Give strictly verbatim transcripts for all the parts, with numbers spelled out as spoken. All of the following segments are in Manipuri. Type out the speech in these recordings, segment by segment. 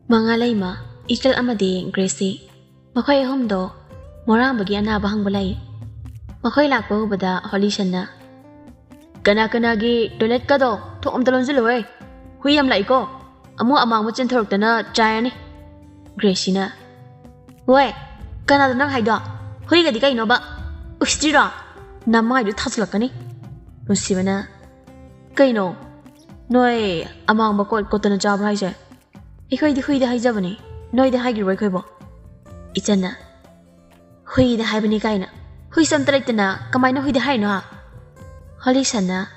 ꯃꯉꯥꯂꯩꯃ, ꯏꯆꯜ ꯑꯃꯗꯤ ꯒ꯭ꯔꯦꯁꯤ, ꯃꯈꯣꯏ ꯑꯍꯨꯝꯗꯣ ꯃꯣꯔꯥꯝꯕꯒꯤ ꯑꯅꯥꯕ ꯍꯪꯕ ꯂꯥꯛꯏ꯫ ꯃꯈꯣꯏ ꯂꯥꯛꯄ ꯎꯕꯗ ꯍꯣꯂꯤꯁꯟꯅ, "ꯀꯅꯥ ꯀꯅꯥꯒꯤ ꯇꯣꯏꯂꯦꯠꯀꯗꯣ ꯊꯣꯡ ꯑꯝꯇ ꯂꯣꯟꯁꯤꯜꯂꯨꯍꯦ, ꯍꯨꯏ ꯌꯥꯝ ꯂꯥꯛꯏꯀꯣ, ꯑꯃꯨꯛ ꯑꯃꯥꯡꯕ ꯆꯦꯟꯊꯣꯔꯛꯇꯅ ꯆꯥꯏꯔꯅꯤ"꯫ ꯒ꯭ꯔꯦꯁꯤꯅ, "ꯍꯣꯏ, ꯀꯅꯥꯗ ꯅꯪ ꯍꯥꯏꯗꯣ? ꯍꯨꯏꯒꯗꯤ ꯀꯩꯅꯣꯕ? ꯎꯁꯤꯇ꯭ꯔꯤꯔꯣ? ꯅꯃꯥꯏꯗꯨ ꯊꯥꯖꯤꯜꯂꯛꯀꯅꯤ"꯫ ꯅꯨꯡꯁꯤꯕꯅ, "ꯀꯩꯅꯣ? ꯅꯣꯏ ꯑꯃꯥꯡꯕ ꯀꯣꯠ ꯀꯣꯠꯇꯅ ꯆꯥꯕ꯭ꯔꯣ ꯍꯥꯏꯁꯦ? ꯑꯩꯈꯣꯏꯗꯤ ꯍꯨꯏꯗ ꯍꯥꯏꯖꯕꯅꯤ, ꯅꯣꯏꯗ ꯍꯥꯏꯈꯤꯕ꯭ꯔꯣ ꯑꯩꯈꯣꯏꯕꯣ?" ꯏꯆꯟꯅ, "ꯍꯨꯏꯗ ꯍꯥꯏꯕꯅꯤ ꯀꯥꯏꯅ, ꯍꯨꯏꯁꯨ ꯑꯝꯇ ꯂꯩꯇꯅ ꯀꯃꯥꯏꯅ ꯍꯨꯏꯗ ꯍꯥꯏꯔꯤꯅꯣ, ꯍꯥ?" ꯍꯣꯂꯤꯁꯟꯅ,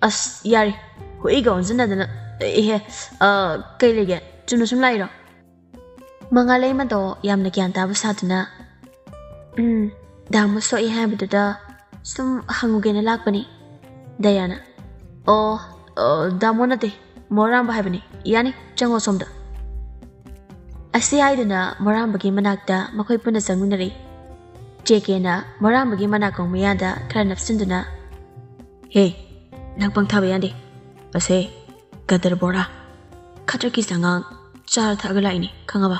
"ꯑꯁ ꯌꯥꯔꯦ, ꯍꯨꯏꯒ ꯑꯣꯟꯁꯤꯟꯅꯗꯅ꯫ ꯏꯍꯦ, ꯑ, ꯀꯩ ꯂꯩꯒꯦ? ꯆꯨꯝꯅ ꯁꯨꯝ ꯂꯥꯛꯏꯔꯣ?" ꯃꯉꯥꯂꯩꯃꯗꯣ ꯌꯥꯝꯅ ꯒ꯭ꯌꯥꯟ ꯇꯥꯕ ꯁꯥꯗꯨꯅ, "ꯎꯝ, ꯗꯥꯃꯣ ꯁꯣꯛꯏ ꯍꯥꯏꯕꯗꯨꯗ ꯁꯨꯝ ꯍꯪꯉꯨꯒꯦꯅ ꯂꯥꯛꯄꯅꯤ"꯫ ꯗꯌꯥꯅ, "ꯑꯣ, ꯑ, ꯗꯥꯃꯣ ꯅꯠꯇꯦ, ꯃꯣꯔꯥꯝꯕ ꯍꯥꯏꯕꯅꯤ꯫ ꯌꯥꯅꯤ, ꯆꯪꯉꯣ ꯁꯣꯝꯗ"꯫ ꯑꯁꯤ ꯍꯥꯏꯗꯨꯅ ꯃꯣꯔꯥꯝꯕꯒꯤ ꯃꯅꯥꯛꯇ ꯃꯈꯣꯏ ꯄꯨꯟꯅ ꯆꯪꯃꯤꯟꯅꯔꯛꯏ꯫ ꯆꯦ ꯀꯦꯅ ꯃꯣꯔꯥꯝꯕꯒꯤ ꯃꯅꯥꯀꯣꯡ ꯃꯌꯥꯗ ꯈꯔ ꯅꯞꯁꯤꯟꯗꯨꯅ, "ꯍꯦ, ꯅꯪ ꯄꯪꯊꯥꯕ ꯌꯥꯗꯦ꯫ ꯑꯁꯦ, ꯒꯗꯔ ꯕꯣꯔꯥ, ꯈꯗ꯭ꯔꯛꯀꯤ ꯆꯉꯥꯡ ꯆꯥꯔ ꯊꯛꯑꯒ ꯂꯥꯛꯏꯅꯤ, ꯈꯪꯉꯕ?"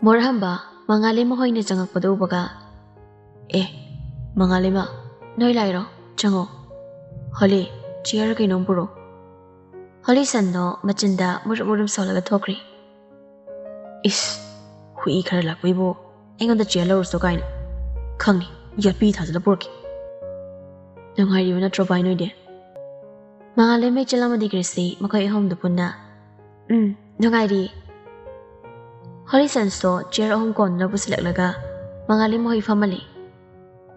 ꯃꯣꯔꯥꯝꯕ ꯃꯉꯥꯂꯩꯃ ꯍꯣꯏꯅ ꯆꯪꯉꯛꯄꯗꯨ ꯎꯕꯒ, "ꯑꯦ, ꯃꯉꯥꯂꯩꯃ, ꯅꯣꯏ ꯂꯥꯛꯏꯔꯣ? ꯆꯪꯉꯣ꯫ ꯍꯣꯂꯤ, ꯆꯤꯌꯔ ꯀꯩꯅꯣꯝ ꯄꯨꯔꯛꯑꯣ"꯫ ꯍꯣꯂꯤꯁꯟꯗꯣ ꯃꯆꯤꯟꯗ ꯃꯨꯔꯨꯝ ꯃꯨꯔꯨꯝ ꯁꯣꯜꯂꯒ ꯊꯣꯛꯈ꯭ꯔꯦ꯫ "ꯏꯁ, ꯍꯨꯏ ꯈꯔ ꯂꯥꯛꯄꯩꯕꯨ ꯑꯩꯉꯣꯟꯗ ꯆꯤꯌꯔ ꯂꯧꯔꯨꯆꯣ ꯀꯥꯏꯅ꯫ ꯈꯪꯅꯤ, ꯌꯣꯠꯄꯤ ꯊꯥꯖꯤꯜꯂ ꯄꯨꯔꯛꯀꯦ"꯫ "ꯅꯨꯡꯉꯥꯏꯔꯤꯕ ꯅꯠꯇ꯭ꯔꯣ ꯚꯥꯏ ꯅꯣꯏꯗꯤ?" ꯃꯉꯥꯂꯩꯃ, ꯏꯆꯜ ꯑꯃꯗꯤ ꯒ꯭ꯔꯦꯁꯤ ꯃꯈꯣꯏ ꯑꯍꯨꯝꯗꯨ ꯄꯨꯟꯅ, "ꯎꯝ, ꯅꯨꯡꯉꯥꯏꯔꯤ"꯫ ꯍꯣꯂꯤꯁꯟꯁꯨ ꯆꯤꯌꯔ ꯑꯍꯨꯝ ꯀꯣꯟꯅꯅ ꯄꯨꯁꯤꯜꯂꯛꯂꯒ ꯃꯉꯥꯂꯩꯃ ꯍꯣꯏ ꯐꯝꯍꯜꯂꯤ꯫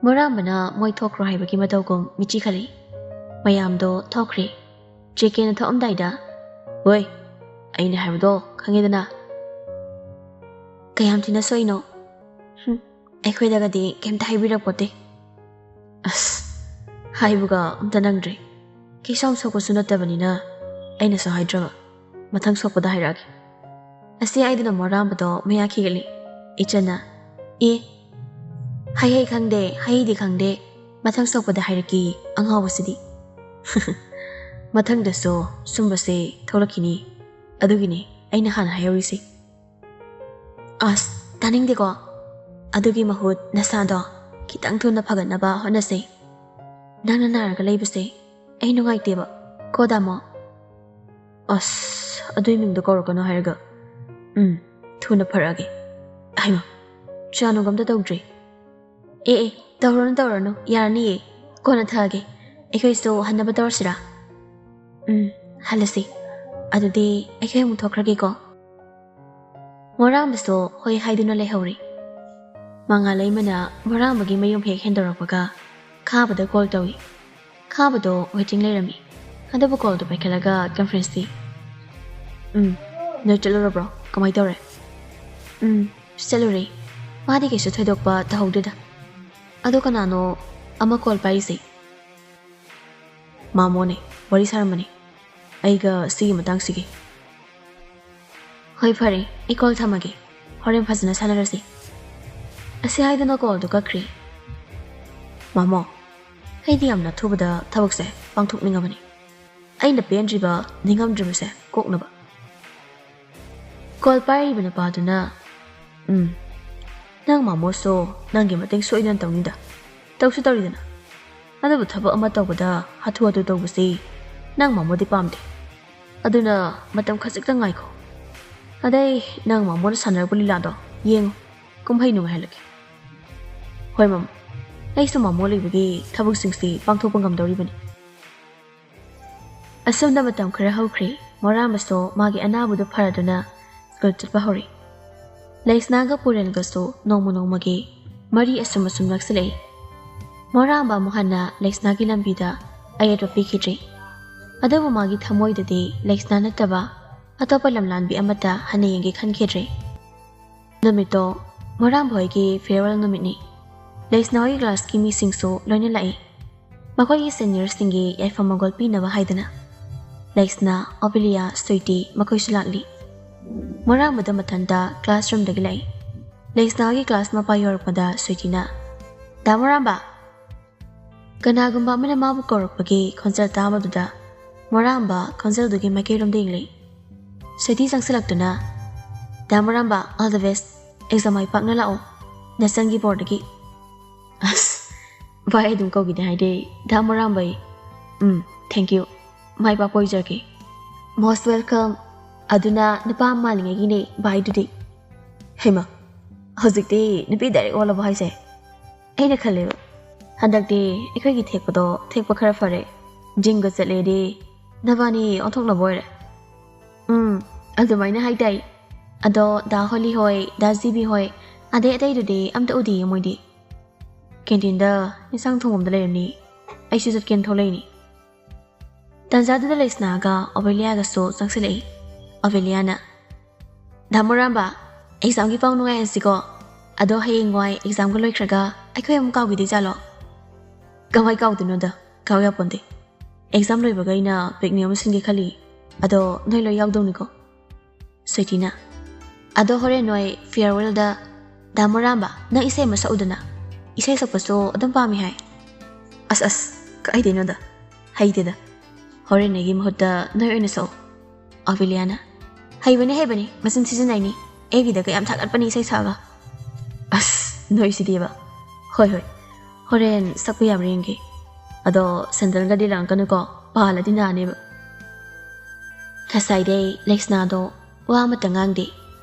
ꯃꯣꯔꯥꯝꯕꯅ ꯃꯣꯏ ꯊꯣꯛꯈ꯭ꯔꯣ ꯍꯥꯏꯕꯒꯤ ꯃꯇꯧꯒꯨꯝ ꯃꯤꯠꯆꯤ ꯈꯠꯂꯤ꯫ ꯃꯌꯥꯝꯗꯣ ꯊꯣꯛꯈ꯭ꯔꯦ꯫ ꯆꯦ ꯀꯦꯅ ꯊꯣꯛꯑꯝꯗꯥꯏꯗ, "ꯍꯣꯏ, ꯑꯩꯅ ꯍꯥꯏꯕꯗꯣ ꯈꯪꯉꯦꯗꯅ"꯫ "ꯀꯌꯥꯝ ꯊꯤꯅ ꯁꯣꯛꯏꯅꯣ?" "ꯍꯨꯝ, ꯑꯩꯈꯣꯏꯗꯒꯗꯤ ꯀꯩꯝꯇ ꯍꯥꯏꯕꯤꯔꯛꯄꯣꯠꯇꯦ"꯫ "ꯑꯁ, ꯍꯥꯏꯕꯒ ꯑꯝꯇ ꯅꯪꯗ꯭ꯔꯦ꯫ ꯀꯩꯁꯨ ꯌꯥꯝ ꯁꯣꯛꯄꯁꯨ ꯅꯠꯇꯕꯅꯤꯅ ꯑꯩꯅꯁꯨ ꯍꯥꯏꯗ꯭ꯔꯕ꯫ ꯃꯊꯪ ꯁꯣꯛꯄꯗ ꯍꯥꯏꯔꯛꯑꯒꯦ"꯫ ꯑꯁꯤ ꯍꯥꯏꯗꯨꯅ ꯃꯣꯔꯥꯝꯕꯗꯣ ꯃꯌꯥ ꯈꯤꯒꯠꯂꯤ꯫ ꯏꯆꯟꯅ, "ꯑꯦ, ꯍꯩ ꯍꯩ ꯈꯪꯗꯦ, ꯍꯩꯗꯤ ꯈꯪꯗꯦ, ꯃꯊꯪ ꯁꯣꯛꯄꯗ ꯍꯥꯏꯔꯛꯀꯦ, ꯑꯉꯥꯎꯕꯁꯤꯗꯤ"꯫ "ꯃꯊꯪꯗꯁꯨ ꯁꯨꯝꯕꯁꯦ ꯊꯣꯛꯂꯛꯈꯤꯅꯤ, ꯑꯗꯨꯒꯤꯅꯤ ꯑꯩꯅ ꯍꯥꯟꯅ ꯍꯥꯏꯍꯧꯔꯤꯁꯤ꯫ ꯑꯁ, ꯇꯥꯅꯤꯡꯗꯦꯀꯣ꯫ ꯑꯗꯨꯒꯤ ꯃꯍꯨꯠ ꯅꯁꯥꯗꯣ ꯈꯤꯇꯪ ꯊꯨꯅ ꯐꯒꯠꯅꯕ ꯍꯣꯠꯅꯁꯦ꯫ ꯅꯪꯅ ꯅꯥꯔꯒ ꯂꯩꯕꯁꯦ ꯑꯩ ꯅꯨꯡꯉꯥꯏꯇꯦꯕ꯫ ꯀꯣ ꯗꯥꯃꯣ? ꯑꯁ, ꯑꯗꯨꯏ ꯃꯤꯡꯗꯣ ꯀꯧꯔꯛꯀꯅꯣ ꯍꯥꯏꯔꯒ꯫ ꯎꯝ, ꯊꯨꯅ ꯐꯔꯛꯑꯒꯦ꯫ ꯍꯩꯃꯥ, ꯆꯥ ꯅꯨꯡ ꯑꯝꯇ ꯇꯧꯗ꯭ꯔꯤ꯫ ꯑꯦ ꯑꯦ, ꯇꯧꯔꯨꯔꯅꯨ ꯇꯧꯔꯨꯔꯅꯨ, ꯌꯥꯔꯅꯤꯌꯦ꯫ ꯀꯣꯟꯅ ꯊꯛꯑꯒꯦ꯫ ꯑꯩꯈꯣꯏꯁꯨ ꯍꯟꯅꯕ ꯇꯧꯔꯁꯤꯔꯥ? ꯎꯝ, ꯍꯜꯂꯁꯤ꯫ ꯑꯗꯨꯗꯤ ꯑꯩꯈꯣꯏ ꯑꯃꯨꯛ ꯊꯣꯛꯈ꯭ꯔꯒꯦꯀꯣ꯫ ꯃꯣꯔꯥꯝꯕꯁꯨ ꯍꯣꯏ ꯍꯥꯏꯗꯨꯅ ꯂꯩꯍꯧꯔꯤ꯫ ꯃꯉꯥꯜꯂꯩꯃꯅ ꯃꯣꯔꯥꯝꯕꯒꯤ ꯃꯌꯨꯝ ꯍꯦꯛ ꯍꯦꯟꯗꯣꯔꯛꯄꯒ ꯈꯥꯕꯗ ꯀꯣꯜ ꯇꯧꯏ꯫ ꯈꯥꯕꯗꯣ ꯋꯦꯇꯤꯡ ꯂꯩꯔꯝꯃꯤ꯫ ꯑꯗꯨꯕꯨ ꯀꯣꯜꯗꯣ ꯄꯥꯏꯈꯠꯂꯒ ꯀꯟꯐ꯭ꯔꯦꯟꯁꯇꯤ꯫ ꯎꯝ, ꯅꯣꯏ ꯆꯠꯂꯨꯔꯕ꯭ꯔꯣ? ꯀꯃꯥꯏ ꯇꯧꯔꯦ? ꯎꯝ, ꯆꯠꯂꯨꯔꯦ꯫ ꯃꯥꯗꯤ ꯀꯩꯁꯨ ꯊꯣꯏꯗꯣꯛꯄ ꯇꯧꯍꯧꯗꯦꯗ꯫ ꯑꯗꯣ ꯀꯅꯥꯅꯣ ꯑꯃ ꯀꯣꯜ ꯄꯥꯏꯔꯤꯁꯦ? ꯃꯥꯃꯣꯅꯦ, ꯋꯥꯔꯤ ꯁꯥꯔꯝꯕꯅꯦ ꯑꯩꯒ ꯁꯤꯒꯤ ꯃꯇꯥꯡꯁꯤꯒꯤ꯫ ꯍꯣꯏ, ꯐꯔꯦ, ꯑꯩ ꯀꯣꯜ ꯊꯝꯃꯒꯦ꯫ ꯍꯣꯔꯦꯟ ꯐꯖꯅ ꯁꯥꯟꯅꯔꯁꯤ꯫ ꯑꯁꯤ ꯍꯥꯏꯗꯨꯅ ꯀꯣꯜꯗꯨ ꯀꯛꯈ꯭ꯔꯦ꯫ ꯃꯥꯃꯣ, ꯑꯩꯗꯤ ꯌꯥꯝꯅ ꯑꯊꯨꯕꯗ ꯊꯕꯛꯁꯦ ꯄꯥꯡꯊꯣꯛꯅꯤꯡꯉꯕꯅꯤ꯫ ꯑꯩꯅ ꯄꯦꯟꯗ꯭ꯔꯤꯕ, ꯅꯤꯡꯉꯝꯗ꯭ꯔꯤꯕꯁꯦ ꯀꯣꯛꯅꯕ꯫ ꯀꯣꯜ ꯄꯥꯏꯔꯤꯕ ꯅꯨꯄꯥꯗꯨꯅ, ꯎꯝ, ꯅꯪ ꯃꯥꯃꯣꯁꯨ ꯅꯪꯒꯤ ꯃꯇꯦꯡ ꯁꯣꯏꯗꯅ ꯇꯧꯅꯤꯗ꯫ ꯇꯧꯁꯨ ꯇꯧꯔꯤꯗꯅ꯫ ꯑꯗꯨꯕꯨ ꯊꯕꯛ ꯑꯃ ꯇꯧꯕꯗ ꯍꯥꯊꯨ ꯍꯥꯊꯨ ꯇꯧꯕꯁꯤ ꯅꯪ ꯃꯥꯃꯣꯗꯤ ꯄꯥꯝꯗꯦ꯫ ꯑꯗꯨꯅ ꯃꯇꯝ ꯈꯖꯤꯛꯇꯪ ꯉꯥꯏꯈꯣ꯫ ꯑꯗꯩ ꯅꯪ ꯃꯥꯃꯣꯅ ꯁꯥꯟꯅꯔꯛꯄ ꯂꯤꯂꯥꯗꯣ ꯌꯦꯡꯉꯨ꯫ ꯀꯨꯝꯍꯩ ꯅꯨꯡꯉꯥꯏꯍꯜꯂꯒꯦ꯫ ꯍꯣꯏ ꯃꯥꯃꯣ, ꯑꯩꯁꯨ ꯃꯥꯃꯣ ꯂꯩꯕꯒꯤ ꯊꯕꯛꯁꯤꯡꯁꯤ ꯄꯥꯡꯊꯣꯛꯄ ꯉꯝꯗꯧꯔꯤꯕꯅꯤ꯫ ꯑꯁꯨꯝꯅ ꯃꯇꯝ ꯈꯔ ꯍꯧꯈ꯭ꯔꯦ꯫ ꯃꯣꯔꯥꯝꯕꯁꯨ ꯃꯥꯒꯤ ꯑꯅꯥꯕꯗꯨ ꯐꯔꯗꯨꯅ ꯁ꯭ꯀꯨꯜ ꯆꯠꯄ ꯍꯧꯔꯛꯏ꯫ ꯂꯩꯁꯅꯥꯒ ꯄꯨꯔꯦꯜꯒꯁꯨ ꯅꯣꯡꯃ ꯅꯣꯡꯃꯒꯤ ꯃꯔꯤ ꯑꯁꯨꯝ ꯑꯁꯨꯝ ꯅꯛꯁꯤꯜꯂꯛꯏ꯫ ꯃꯣꯔꯥꯝꯕ ꯑꯃꯨꯛ ꯍꯟꯅ ꯂꯩꯁꯅꯥꯒꯤ ꯂꯝꯕꯤꯗ ꯑꯌꯦꯠꯄ ꯄꯤꯈꯤꯗ꯭ꯔꯤ꯫ ꯑꯗꯨꯕꯨ ꯃꯥꯒꯤ ꯊꯃꯣꯏꯗꯗꯤ ꯂꯩꯁꯅꯥ ꯅꯠꯇꯕ ꯑꯇꯣꯞꯄ ꯂꯝꯂꯥꯟꯕꯤ ꯑꯃꯠꯇ ꯍꯟꯅ ꯌꯦꯡꯒꯦ ꯈꯟꯈꯤꯗ꯭ꯔꯤ꯫ ꯅꯨꯃꯤꯠꯇꯣ ꯃꯣꯔꯥꯝꯕ ꯍꯣꯏꯒꯤ ꯐꯤꯌꯔꯋꯦꯜ ꯅꯨꯃꯤꯠꯅꯤ꯫ ꯂꯩꯁꯅꯥ ꯍꯣꯏꯒꯤ ꯀ꯭ꯂꯥꯁꯀꯤ ꯃꯤꯁꯤꯡꯁꯨ ꯂꯣꯏꯅ ꯂꯥꯛꯏ꯫ ꯃꯈꯣꯏꯒꯤ ꯁꯦꯅꯤꯌꯔꯁꯤꯡꯒꯤ ꯌꯥꯏꯐ ꯃꯪꯒꯣꯜ ꯄꯤꯅꯕ ꯍꯥꯏꯗꯨꯅ ꯂꯩꯁꯅꯥ, ꯑꯣꯕꯤꯂꯤꯌꯥ, ꯁ꯭ꯋꯤꯇꯤ ꯃꯈꯣꯏꯁꯨ ꯂꯥꯛꯂꯤ꯫ ꯃꯣꯔꯥꯝꯕꯗ ꯃꯊꯟꯇ ꯀ꯭ꯂꯥꯁꯔꯨꯝꯗꯒꯤ ꯂꯥꯛꯏ꯫ ꯂꯩꯁꯅꯥꯒꯤ ꯀ꯭ꯂꯥꯁ ꯃꯄꯥ ꯌꯧꯔꯛꯄꯗ ꯁ꯭ꯋꯤꯇꯤꯅ, "ꯗꯥ ꯃꯣꯔꯥꯝꯕ!" ꯀꯅꯥꯒꯨꯝꯕ ꯑꯃꯅ ꯃꯥꯕꯨ ꯀꯧꯔꯛꯄꯒꯤ ꯈꯣꯟꯖꯦꯜ ꯇꯥꯕꯗꯨꯗ ꯃꯣꯔꯥꯝꯕ ꯈꯣꯟꯖꯦꯜꯗꯨꯒꯤ ꯃꯥꯏꯀꯩꯔꯣꯝꯗ ꯌꯦꯡꯂꯛꯏ꯫ ꯁ꯭ꯋꯦꯇꯤ ꯆꯪꯁꯤꯜꯂꯛꯇꯨꯅ, "ꯗꯥ ꯃꯣꯔꯥꯝꯕ, all the best, exam ꯃꯥꯏ ꯄꯥꯛꯅ ꯂꯥꯛꯑꯣ, ꯅꯆꯟꯒꯤ ꯕꯣꯔꯗꯒꯤ"꯫ "ꯑꯁ, ꯚꯥꯏ ꯑꯗꯨꯝ ꯀꯧꯈꯤꯗꯦ ꯍꯥꯏꯗꯤ, ꯗꯥ ꯃꯣꯔꯥꯝꯕꯩ"꯫ "ꯎꯝ, thank you, ꯃꯥꯏ ꯄꯥꯛꯄ ꯑꯣꯏꯖꯔꯒꯦ"꯫ "Most welcome, ꯑꯗꯨꯅ ꯅꯨꯄꯥ ꯑꯃ ꯃꯥꯜꯂꯤꯉꯩꯒꯤꯅꯦ ꯚꯥꯏꯗꯨꯗꯤ"꯫ ꯍꯩꯃ, ꯍꯧꯖꯤꯛꯇꯤ ꯅꯨꯄꯤ direct ꯑꯣꯜꯂꯕꯣ ꯍꯥꯏꯁꯦ? ꯑꯩꯅ ꯈꯜꯂꯦꯕ, ꯍꯟꯗꯛꯇꯤ ꯑꯩꯈꯣꯏꯒꯤ ꯊꯦꯛꯄꯗꯣ ꯊꯦꯛꯄ ꯈꯔ ꯐꯔꯦ, ꯖꯤꯝꯒ ꯆꯠꯂꯦꯗꯤ ꯅꯕꯥꯅꯤ ꯑꯣꯟꯊꯣꯛꯅꯕ ꯑꯣꯏꯔꯦ꯫ "ꯎꯝ, ꯑꯗꯨꯃꯥꯏꯅ ꯍꯥꯏꯇꯥꯏ꯫ ꯑꯗꯣ ꯗꯥ ꯍꯣꯂꯤ ꯍꯣꯏ, ꯗꯥ ꯖꯤꯕꯤ ꯍꯣꯏ, ꯑꯗꯩ ꯑꯇꯩꯗꯨꯗꯤ ꯑꯝꯇ ꯎꯗꯤꯌꯦ ꯃꯣꯏꯗꯤ꯫ ꯀꯦꯟꯇꯤꯟꯗ ꯏꯟꯁꯥꯡ ꯊꯣꯡꯐꯝꯗ ꯂꯩꯔꯝꯅꯤ, ꯑꯩꯁꯨ ꯆꯠꯀꯦꯅ ꯊꯣꯛꯂꯛꯏꯅꯤ"꯫ ꯇꯥꯟꯖꯥꯗꯨꯗ ꯂꯩꯁꯅꯥꯒ ꯑꯣꯕꯦꯂꯤꯌꯥꯒꯁꯨ ꯆꯪꯁꯤꯜꯂꯛꯏ꯫ ꯑꯣꯕꯦꯂꯤꯌꯥꯅ, "ꯗꯥ ꯃꯣꯔꯥꯝꯕ, examꯒꯤ ꯄꯥꯎ ꯅꯨꯡꯉꯥꯏꯍꯟꯁꯤꯀꯣ꯫ ꯑꯗꯣ ꯍꯌꯦꯡꯋꯥꯏ examꯒ ꯂꯣꯏꯈ꯭ꯔꯒ ꯑꯩꯈꯣꯏ ꯑꯃꯨꯛ ꯀꯥꯎꯈꯤꯗꯣꯏ ꯖꯥꯠꯂꯣ?" "ꯀꯃꯥꯏ ꯀꯥꯎꯗꯣꯏꯅꯣꯗ? ꯀꯥꯎ ꯌꯥꯄꯣꯟꯇꯦ꯫ Exam ꯂꯣꯏꯕꯒ ꯑꯩꯅ picnic ꯑꯃ ꯁꯤꯟꯒꯦ ꯈꯜꯂꯤ꯫ ꯑꯗꯣ ꯅꯣꯏ ꯂꯣꯏ ꯌꯥꯎꯗꯧꯅꯤꯀꯣ"꯫ ꯁ꯭ꯋꯦꯇꯤꯅ, "ꯑꯗꯣ ꯍꯣꯔꯦꯟ ꯅꯣꯏ farewellꯗ ꯗꯥ ꯃꯣꯔꯥꯝꯕ, ꯅꯪ ꯏꯁꯩ ꯑꯃ ꯁꯛꯎꯗꯅ꯫ ꯏꯁꯩ ꯁꯛꯄꯁꯨ ꯑꯗꯨꯝ ꯄꯥꯝꯃꯤ ꯍꯥꯏ"꯫ "ꯑꯁ ꯑꯁ, ꯀꯥꯏꯗꯩꯅꯣꯗ, ꯍꯩꯇꯦꯗ꯫ ꯍꯣꯔꯦꯟ ꯑꯩꯒꯤ ꯃꯍꯨꯠꯇ ꯅꯣꯏ ꯑꯣꯏꯅ ꯁꯛꯎ"꯫ ꯑꯣꯕꯦꯂꯤꯌꯥꯅ, "ꯍꯩꯕꯅꯤ ꯍꯩꯕꯅꯤ, ꯃꯆꯤꯟ ꯊꯤꯖꯤꯟꯅꯩꯅꯤ꯫ FBꯗꯒ ꯌꯥꯝ ꯊꯥꯒꯠꯄꯅꯤ ꯏꯁꯩ ꯁꯛꯑꯒ"꯫ "ꯑꯁ, ꯅꯣꯏꯁꯤꯗꯤꯕ꯫ ꯍꯣꯏ ꯍꯣꯏ, ꯍꯣꯔꯦꯟ ꯁꯛꯄ ꯌꯥꯕ꯭ꯔꯥ ꯌꯦꯡꯒꯦ꯫ ꯑꯗꯣ ꯁꯦꯟꯗꯜꯒꯗꯤ ꯂꯥꯡꯀꯅꯨꯀꯣ, ꯄꯥꯜꯂꯗꯤ ꯅꯥꯅꯦꯕ"꯫ ꯉꯁꯥꯏꯗꯩ ꯂꯩꯁꯅꯥꯗꯣ ꯋꯥ ꯑꯃꯠꯇ ꯉꯥꯡꯗꯦ꯫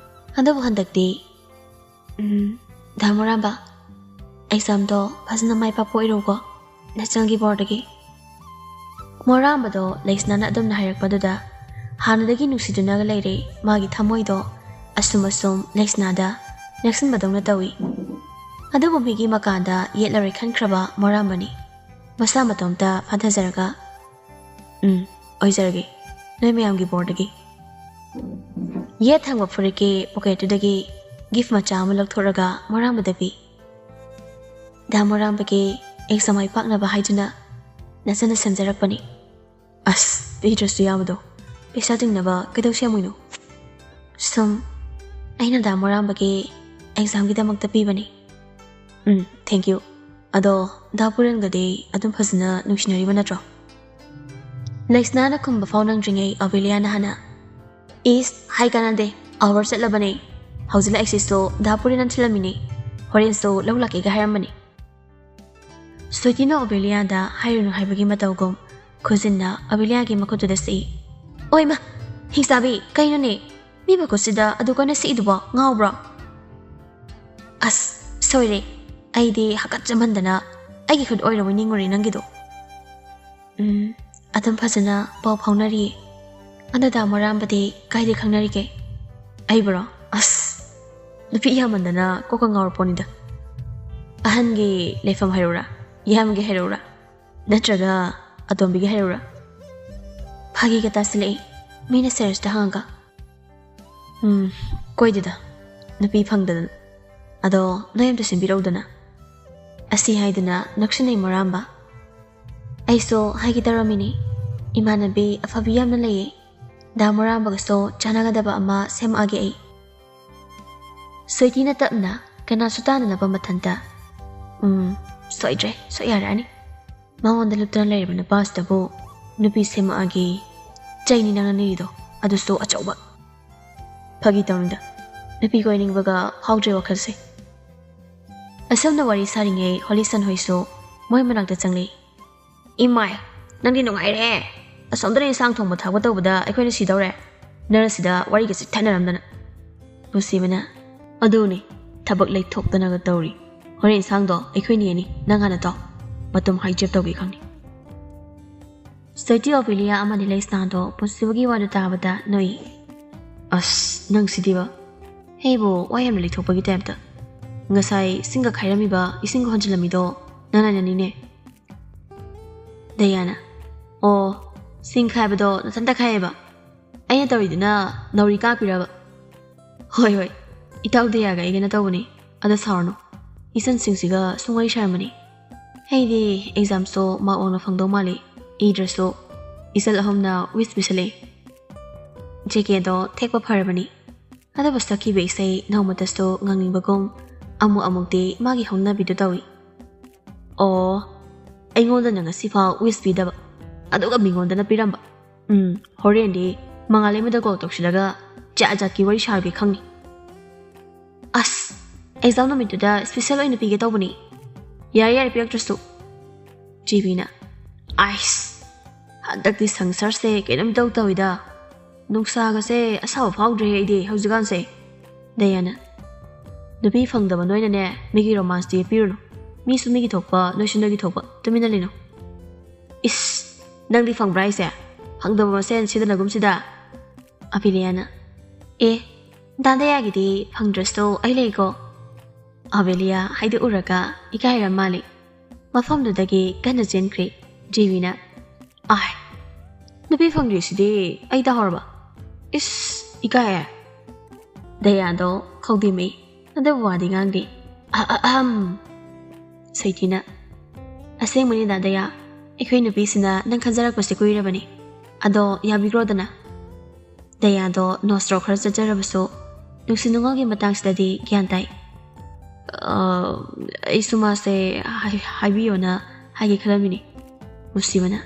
ꯑꯗꯨꯕꯨ ꯍꯟꯗꯛꯇꯤ, "ꯎꯝ, ꯗꯥ ꯃꯣꯔꯥꯝꯕ, examꯗꯣ ꯐꯖꯅ ꯃꯥꯏ ꯄꯥꯛꯄ ꯑꯣꯏꯔꯣꯀꯣ, ꯅꯆꯟꯒꯤ ꯕꯣꯔꯗꯒꯤ"꯫ ꯃꯣꯔꯥꯝꯕꯗꯣ ꯂꯩꯁꯅꯥꯅ ꯑꯗꯨꯝꯅ ꯍꯥꯏꯔꯛꯄꯗꯨꯗ ꯍꯥꯟꯅꯗꯒꯤ ꯅꯨꯡꯁꯤꯗꯨꯅꯒ ꯂꯩꯔꯦ ꯃꯥꯒꯤ ꯊꯃꯣꯏꯗꯣ ꯑꯁꯨꯝ ꯑꯁꯨꯝ ꯂꯩꯁꯅꯥꯗ ꯅꯛꯁꯤꯟꯕꯗꯧꯅ ꯇꯧꯏ꯫ ꯑꯗꯨꯕꯨ ꯃꯤꯒꯤ ꯃꯀꯥꯗ ꯌꯦꯠꯂꯔꯣꯏ ꯈꯟꯈ꯭ꯔꯕ ꯃꯣꯔꯥꯝꯕꯅꯤ꯫ ꯃꯁꯥ ꯃꯇꯣꯝꯇ ꯐꯥꯊꯖꯔꯒ, "ꯎꯝ, ꯑꯣꯏꯖꯔꯒꯦ, ꯅꯣꯏ ꯃꯌꯥꯝꯒꯤ ꯕꯣꯔꯗꯒꯤ"꯫ ꯌꯦꯠ ꯊꯪꯕ ꯐꯨꯔꯤꯠꯀꯤ ꯄꯣꯀꯦꯠꯇꯨꯗꯒꯤ gift ꯃꯆꯥ ꯑꯃ ꯂꯧꯊꯣꯛꯂꯒ ꯃꯣꯔꯥꯝꯕꯗ ꯄꯤ꯫ "ꯗꯥ ꯃꯣꯔꯥꯝꯕꯒꯤ exam ꯃꯥꯏ ꯄꯥꯛꯅꯕ ꯍꯥꯏꯗꯨꯅ ꯅꯆꯟꯅ ꯁꯦꯝꯖꯔꯛꯄꯅꯤ"꯫ "ꯑꯁ, ꯄꯤꯗ꯭ꯔꯁꯨ ꯌꯥꯕꯗꯣ, ꯄꯩꯁꯥ ꯇꯤꯡꯅꯕ ꯀꯩꯗꯧ ꯁꯦꯝꯃꯨꯏꯅꯣ?" "ꯁꯨꯝ, ꯑꯩꯅ ꯗꯥ ꯃꯣꯔꯥꯝꯕꯒꯤ examꯒꯤꯗꯃꯛꯇ ꯄꯤꯕꯅꯤ"꯫ "ꯎꯝ, thank you꯫ ꯑꯗꯣ ꯗꯥ ꯄꯨꯔꯦꯟꯒꯗꯤ ꯑꯗꯨꯝ ꯐꯖꯅ ꯅꯨꯡꯁꯤꯅꯔꯤꯕ ꯅꯠꯇ꯭ꯔꯣ?" ꯂꯩꯁꯅꯥꯅ ꯈꯨꯝꯕ ꯐꯥꯎ ꯅꯪꯗ꯭ꯔꯤꯉꯩ ꯑꯣꯕꯦꯂꯤꯌꯥꯅ ꯍꯥꯟꯅ, ꯏꯁ, ꯍꯥꯏ ꯀꯥꯟꯅꯗꯦ꯫ ꯑꯋꯥꯔ ꯆꯠꯂꯕꯅꯦ꯫ ꯍꯧꯖꯤꯛ ꯂꯥꯛꯏꯁꯤꯁꯨ ꯗꯥ ꯄꯨꯔꯤꯅ ꯊꯤꯜꯂꯝꯃꯤꯅꯦ꯫ ꯍꯣꯔꯦꯟꯁꯨ ꯂꯧ ꯂꯥꯛꯀꯦꯒ ꯍꯥꯏꯔꯝꯕꯅꯤ꯫ ꯁ꯭ꯋꯤꯇꯤꯅ ꯑꯣꯕꯦꯂꯤꯌꯥꯗ ꯍꯥꯏꯔꯨꯅꯨ ꯍꯥꯏꯕꯒꯤ ꯃꯇꯧꯒꯨꯝ ꯈꯨꯖꯤꯟꯅ ꯑꯣꯕꯦꯂꯤꯌꯥꯒꯤ ꯃꯈꯨꯠꯇꯨꯗ ꯁꯤꯛꯏ꯫ ꯑꯣꯏꯃ! ꯍꯤꯡꯆꯥꯕꯤ, ꯀꯩꯅꯣꯅꯦ? ꯃꯤ ꯃꯈꯨꯠꯁꯤꯗ ꯑꯗꯨ ꯀꯟꯅ ꯁꯤꯛꯏꯗꯨꯕꯣ? ꯉꯥꯎꯕ꯭ꯔꯣ? ꯑꯁ, ꯁꯣꯏꯔꯦ꯫ ꯑꯩꯗꯤ ꯍꯥꯀꯠꯆꯃꯟꯗꯅ ꯑꯩꯒꯤ ꯈꯨꯠ ꯑꯣꯏꯔꯕꯣꯏ ꯅꯤꯡꯉꯨꯔꯦ ꯅꯪꯒꯤꯗꯣ꯫ ꯎꯝ, ꯑꯗꯨꯝ ꯐꯖꯅ ꯄꯥꯎ ꯐꯥꯎꯅꯔꯤꯌꯦ꯫ ꯑꯗꯣ ꯗꯥ ꯃꯣꯔꯥꯝꯕꯗꯤ ꯀꯥꯏꯗ ꯈꯪꯅꯔꯤꯒꯦ? ꯑꯩꯕꯨꯔꯣ? ꯑꯁ, ꯅꯨꯄꯤ ꯌꯥꯝꯃꯟꯗꯅ ꯀꯣꯛꯀ ꯉꯥꯎꯔꯄꯣꯠꯅꯤꯗ꯫ ꯑꯍꯟꯒꯤ ꯂꯩꯐꯝ ꯍꯥꯏꯔꯛꯎꯔꯥ? ꯏꯌꯥꯝꯕꯒꯤ ꯍꯥꯏꯔꯛꯎꯔꯥ? ꯅꯠꯇ꯭ꯔꯒ ꯑꯇꯣꯝꯕꯤꯒꯤ ꯍꯥꯏꯔꯛꯎꯔꯥ? ꯐꯥꯒꯤꯒ ꯇꯥꯁꯤꯜꯂꯛꯏ, ꯃꯤꯅ ꯁꯦꯔꯤꯌꯁꯇ ꯍꯪꯉꯒ꯫ ꯎꯝ, ꯀꯣꯏꯗꯦꯗ, ꯅꯨꯄꯤ ꯐꯪꯗꯗꯅ꯫ ꯑꯗꯣ ꯅꯣꯏ ꯑꯝꯇ ꯁꯤꯟꯕꯤꯔꯧꯗꯅ꯫ ꯑꯁꯤ ꯍꯥꯏꯗꯨꯅ ꯅꯣꯛꯁꯤꯟꯅꯩ ꯃꯣꯔꯥꯝꯕ꯫ ꯑꯩꯁꯨ ꯍꯥꯏꯒꯦ ꯇꯧꯔꯝꯃꯤꯅꯤ, ꯏꯃꯥꯟꯅꯕꯤ ꯑꯐꯕꯤ ꯌꯥꯝꯅ ꯂꯩꯌꯦ, ꯗꯥ ꯃꯣꯔꯥꯝꯕꯒꯁꯨ ꯆꯥꯟꯅꯒꯗꯕ ꯑꯃ ꯁꯦꯝꯃꯛꯑꯒꯦ ꯑꯩ꯫ ꯁ꯭ꯋꯤꯇꯤꯅ ꯇꯞꯅ, ꯀꯅꯥꯁꯨ ꯇꯥꯗꯅꯕ ꯃꯊꯟꯇ, ꯎꯝ, ꯁꯣꯏꯗ꯭ꯔꯦ, ꯁꯣꯏ ꯌꯥꯔꯛꯑꯅꯤ꯫ ꯃꯉꯣꯟꯗ ꯂꯨꯞꯇꯅ ꯂꯩꯔꯤꯕ ꯅꯨꯄꯥꯁꯤꯗꯕꯨ ꯅꯨꯄꯤ ꯁꯦꯝꯃꯛꯑꯒꯦ꯫ ꯆꯩꯅꯤ ꯅꯪꯅ ꯅꯤꯔꯤꯗꯣ, ꯑꯗꯨꯁꯨ ꯑꯆꯧꯕ꯫ ꯐꯥꯒꯤ ꯇꯧꯅꯤꯗ, ꯅꯨꯄꯤ ꯀꯣꯏꯅꯤꯡꯕꯒ ꯐꯥꯎꯗ꯭ꯔꯦ ꯋꯥꯈꯜꯁꯦ꯫ ꯑꯁꯨꯝꯅ ꯋꯥꯔꯤ ꯁꯥꯔꯤꯉꯩ ꯍꯣꯂꯤꯁꯟ ꯍꯣꯏꯁꯨ ꯃꯣꯏ ꯃꯅꯥꯛꯇ ꯆꯪꯂꯛꯏ꯫ ꯏꯃꯥꯏ, ꯅꯪꯗꯤ ꯅꯨꯡꯉꯥꯏꯔꯦ꯫ ꯑꯁꯣꯝꯗꯅ ꯏꯟꯁꯥꯡ ꯊꯣꯡꯕ ꯊꯥꯛꯄ ꯇꯧꯕꯗ ꯑꯩꯈꯣꯏꯅ ꯁꯤꯗꯧꯔꯦ꯫ ꯅꯪꯅ ꯁꯤꯗ ꯋꯥꯔꯤꯒ ꯆꯤꯛꯊꯅꯔꯝꯗꯅ꯫ ꯅꯨꯡꯁꯤꯕꯅ, ꯑꯗꯨꯅꯤ, ꯊꯕꯛ ꯂꯩꯊꯣꯛꯇꯅꯒ ꯇꯧꯔꯤ꯫ ꯍꯣꯔꯦꯟ ꯏꯟꯁꯥꯡꯗꯣ ꯑꯩꯈꯣꯏꯅ ꯌꯦꯡꯅꯤ, ꯅꯪ ꯍꯥꯟꯅ ꯇꯧ꯫ ꯃꯇꯝ ꯍꯥꯏꯖꯦꯞ ꯇꯧꯒꯦ ꯈꯪꯅꯤ꯫ ꯁ꯭ꯋꯤꯇꯤ ꯑꯣꯐꯤꯂꯤꯌꯥ ꯑꯃꯗꯤ ꯂꯩꯁꯅꯥꯗꯣ ꯄꯨꯟꯁꯤꯕꯒꯤ ꯋꯥꯗꯨ ꯇꯥꯕꯗ ꯅꯣꯛꯏ꯫ ꯑꯁ, ꯅꯪꯁꯤꯗꯤꯕ꯫ ꯍꯦꯕꯨ ꯋꯥ ꯌꯥꯝꯅ ꯂꯩꯊꯣꯛꯄꯒꯤ ꯇꯥꯏꯞꯇ꯫ ꯉꯁꯥꯏ ꯁꯤꯡꯒ ꯈꯥꯏꯔꯝꯃꯤꯕ, ꯏꯁꯤꯡꯒ ꯍꯣꯟꯖꯤꯜꯂꯝꯃꯤꯗꯣ ꯅꯪꯅ ꯅꯅꯤꯅꯦ꯫ ꯗꯌꯥꯅ, ꯑꯣ, ꯁꯤꯡ ꯈꯥꯏꯕꯗꯣ ꯅꯊꯟꯇ ꯈꯥꯏꯌꯦꯕ? ꯑꯩꯅ ꯇꯧꯔꯤꯗꯨꯅ ꯅꯥꯎꯔꯤ ꯀꯥꯞꯄꯤꯔꯕ? ꯍꯣꯏ, ꯍꯣꯏ, ꯏꯇꯥꯎ ꯗꯌꯥꯒ ꯑꯩꯒꯅ ꯇꯧꯕꯅꯤ, ꯑꯗ ꯁꯥꯎꯔꯅꯨ꯫ ꯏꯆꯟꯁꯤꯡꯁꯤꯒ ꯁꯨꯝ ꯋꯥꯔꯤ ꯁꯥꯔꯝꯕꯅꯤ꯫ ꯑꯩꯗꯤ ꯑꯦꯛꯖꯥꯝꯁꯨ ꯃꯥꯔꯛ ꯋꯥꯡꯅ ꯐꯪꯗꯧ ꯃꯥꯜꯂꯤ, ꯏꯗ꯭ꯔꯁꯨ꯫ ꯏꯆꯜ ꯑꯍꯨꯝꯅ ꯋꯤꯁ ꯄꯤꯁꯜꯂꯛꯏ꯫ ꯖꯦꯀꯦꯗꯣ ꯊꯦꯛꯄ ꯐꯔꯕꯅꯤ꯫ ꯑꯗꯨꯕꯨ ꯁꯛꯈꯤꯕ ꯏꯁꯩ ꯅꯣꯡꯃꯇꯁꯨ ꯉꯪꯅꯤꯡꯕꯒꯨꯝ ꯑꯃꯨꯛ ꯑꯃꯨꯛꯇꯤ ꯃꯥꯒꯤ ꯍꯧꯅꯕꯤꯗꯨ ꯇꯧꯏ꯫ ꯑꯣ, ꯑꯩꯉꯣꯟꯗꯅ ꯉꯁꯤꯐꯥꯎ ꯋꯤꯁ ꯄꯤꯗꯕ, ꯑꯗꯨꯒ ꯃꯤꯉꯣꯟꯗꯅ ꯄꯤꯔꯝꯕ꯫ ꯎꯝ, ꯍꯣꯔꯦꯟꯗꯤ ꯃꯉꯥꯜ ꯑꯃꯗ ꯀꯣꯜ ꯇꯧꯁꯤꯜꯂꯒ ꯖꯥꯠ ꯖꯥꯠꯀꯤ ꯋꯥꯔꯤ ꯁꯥꯔꯨꯒꯦ ꯈꯪꯅꯤ꯫ ꯑꯁ, ꯑꯦꯛꯖꯥꯝ ꯅꯨꯃꯤꯠꯇꯨꯗ ꯁ꯭ꯄꯤꯁꯦꯜ ꯑꯣꯏꯅ ꯄꯤꯒꯦ ꯇꯧꯕꯅꯤ꯫ ꯌꯥꯔꯦ ꯌꯥꯔꯦ, ꯄꯤꯔꯛꯇ꯭ꯔꯁꯨ꯫ ꯖꯤꯕꯤꯅ, ꯑꯥꯏꯁ, ꯍꯟꯗꯛꯇꯤ ꯁꯪꯁꯥꯔꯁꯦ ꯀꯩꯅꯣꯝ ꯏꯇꯧ ꯇꯧꯏꯗ꯫ ꯅꯨꯡꯁꯥꯒꯁꯦ ꯑꯁꯥꯕ ꯐꯥꯎꯗ꯭ꯔꯦ ꯑꯩꯗꯤ ꯍꯧꯖꯤꯛꯀꯥꯟꯁꯦ꯫ ꯗꯌꯥꯅ, ꯅꯨꯄꯤ ꯐꯪꯗꯕ ꯅꯣꯏꯅꯅꯦ ꯃꯤꯒꯤ ꯔꯣꯃꯥꯟꯁꯇꯤ ꯄꯤꯔꯨꯅꯨ꯫ ꯃꯤꯁꯨ ꯃꯤꯒꯤ ꯊꯣꯛꯄ, ꯅꯣꯏꯁꯨ ꯅꯣꯏꯒꯤ ꯊꯣꯛꯄ꯫ ꯇꯨꯃꯤꯟꯅ ꯂꯩꯅꯧ꯫ ꯏꯁ, ꯅꯪꯗꯤ ꯐꯪꯕ꯭ꯔꯥ ꯍꯥꯏꯁꯦ? ꯐꯪꯗꯕ ꯃꯁꯦꯟ ꯁꯤꯗꯅꯒꯨꯝꯁꯤꯗ꯫ ꯑꯕꯤꯂꯤꯌꯥꯅ, ꯑꯦ, ꯗꯥ ꯗꯌꯥꯒꯤꯗꯤ ꯐꯪꯗ꯭ꯔꯁꯨ ꯑꯩ ꯂꯩꯀꯣ꯫ ꯑꯕꯤꯂꯤꯌꯥ ꯍꯥꯏꯗꯣꯛꯎꯔꯒ ꯏꯀꯥꯏꯔ ꯃꯥꯜꯂꯤ꯫ ꯃꯐꯝꯗꯨꯗꯒꯤ ꯀꯟꯅ ꯆꯦꯟꯈ꯭ꯔꯦ꯫ ꯖꯤꯕꯤꯅ, ꯑꯥꯏ, ꯅꯨꯄꯤ ꯐꯪꯗ꯭ꯔꯤꯁꯤꯗꯤ ꯑꯩ ꯇꯥꯍꯧꯔꯕ? ꯏꯁ, ꯏꯀꯥꯏꯌꯦ꯫ ꯗꯌꯥꯗꯣ ꯈꯧꯗꯤꯃꯩ꯫ ꯑꯗꯨꯕꯨ ꯋꯥꯗꯤ ꯉꯥꯡꯗꯦ꯫ ꯑ-, ꯑ-, ꯑꯍꯝ꯫ ꯁꯩꯊꯤꯅ, ꯑꯁꯦꯡꯕꯅꯤꯗ ꯗꯌꯥ, ꯑꯩꯈꯣꯏ ꯅꯨꯄꯤꯁꯤꯅ ꯅꯪ ꯈꯟꯖꯔꯛꯄꯁꯦ ꯀꯨꯏꯔꯕꯅꯤ꯫ ꯑꯗꯣ ꯌꯥꯕꯤꯈ꯭ꯔꯣꯗꯅ꯫ ꯗꯌꯥꯗꯣ ꯅꯣꯁꯇ꯭ꯔꯣ ꯈꯔ ꯆꯠꯆꯔꯕꯁꯨ ꯅꯨꯡꯁꯤ ꯅꯨꯡꯉꯣꯜꯒꯤ ꯃꯇꯥꯡꯁꯤꯗꯗꯤ ꯒ꯭ꯌꯥꯟ ꯇꯥꯏ꯫ ꯑ, ꯑꯩꯁꯨ ꯃꯥꯁꯦ ꯍꯥꯏ-, ꯍꯥꯏꯕꯤꯌꯣꯅ ꯍꯥꯏꯒꯦ ꯈꯜꯂꯝꯃꯤꯅꯤ꯫ ꯃꯨꯁꯤꯕꯅ,